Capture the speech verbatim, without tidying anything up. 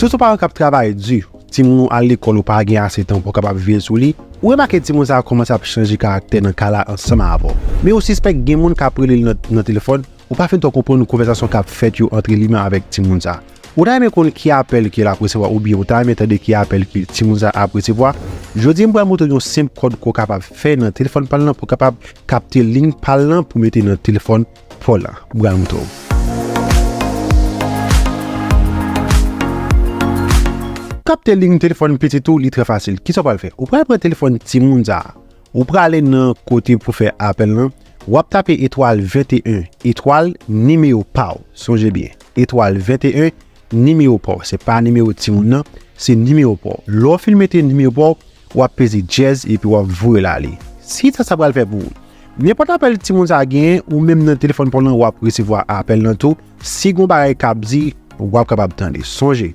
Ou se yon paran k ap travay di, timoun ou al lekòl, ou pa gen ase tan pou w kapab veye sou li, ou remake timoun sa a kòmanse ap chanje karaktè nan ka la ansanm avè w. Men ou sispèk gen moun k ap rele l nan, nan telefòn, ou pa fin twò konprann konvèsasyon k ap fèt yo ant li menm avèk timoun sa a. Ou ta renmen konn ki apèl ke l ap resevwa oubyen ou ta renmen tande ki apèl ke timoun sa a ap resevwa? Jodi a, m pral montre w yon senp kòd ke w kapab fè nan telefòn pa l lan pou w kapab kapte liy pa l lan pou mete nan telefòn pa w lan. M pral montre w. Kapte liy telefòn pitit ou, li trè fasil. Kisa w pral fè? Ou pral pran telefòn timoun sa a. Ou prale nan kote pou fè apèl lan. W ap tape etwal venteyen, etwal nimewo pa w. Sonje byen, etwal venteyen nimewo pa w. Se pa nimewo timoun nan, se nimewo pa w. Lè w fin mete nimewo pa w, w ap peze dyèz epi w ap voye l ale. Si sa, sa pral fè pou ou. Nenpòt apèl timoun sa a genyen, ou menm nan telefòn pa w lan, w ap resevwa apèl lan tou. Si gon bagay k ap di, w ap kapab tande. Sonje,